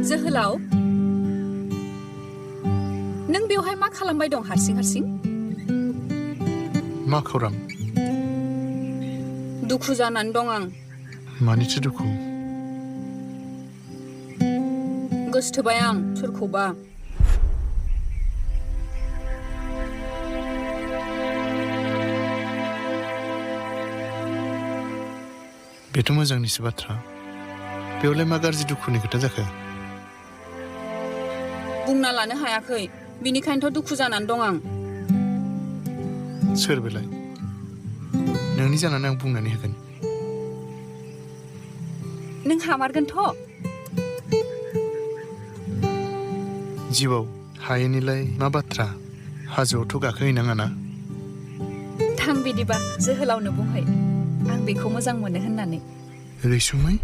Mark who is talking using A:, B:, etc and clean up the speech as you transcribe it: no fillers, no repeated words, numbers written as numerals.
A: जोहोलाव नों बेवहाय मा खालामबाय दं हारसिं
B: मा खौरां
A: दुखु जानानै दं आं
B: मानिथो दुखु
A: गोसोथोबाय आं सोरखौबा
B: बेथ' मोजांनिसो बाथ्रा बेवलाय मा गाज्रि दुखुनि खोथा जाखो
A: बुंना लानो हायाखै बिनिखायनोथ' दुखु जानानै दं आं
B: सोर बेलाय नोंनि जानानै आं बुंनानै होगोन
A: नों हामारगोनथ'
B: जिउआव हायैनिलाय मा बाथ्रा हाजोआवथ' गाखोहैनाङा ना
A: थां बिदिबा जोहोलावनो बुंहै आं बेखौ मोजां मोनो होननानै
B: रैसुमै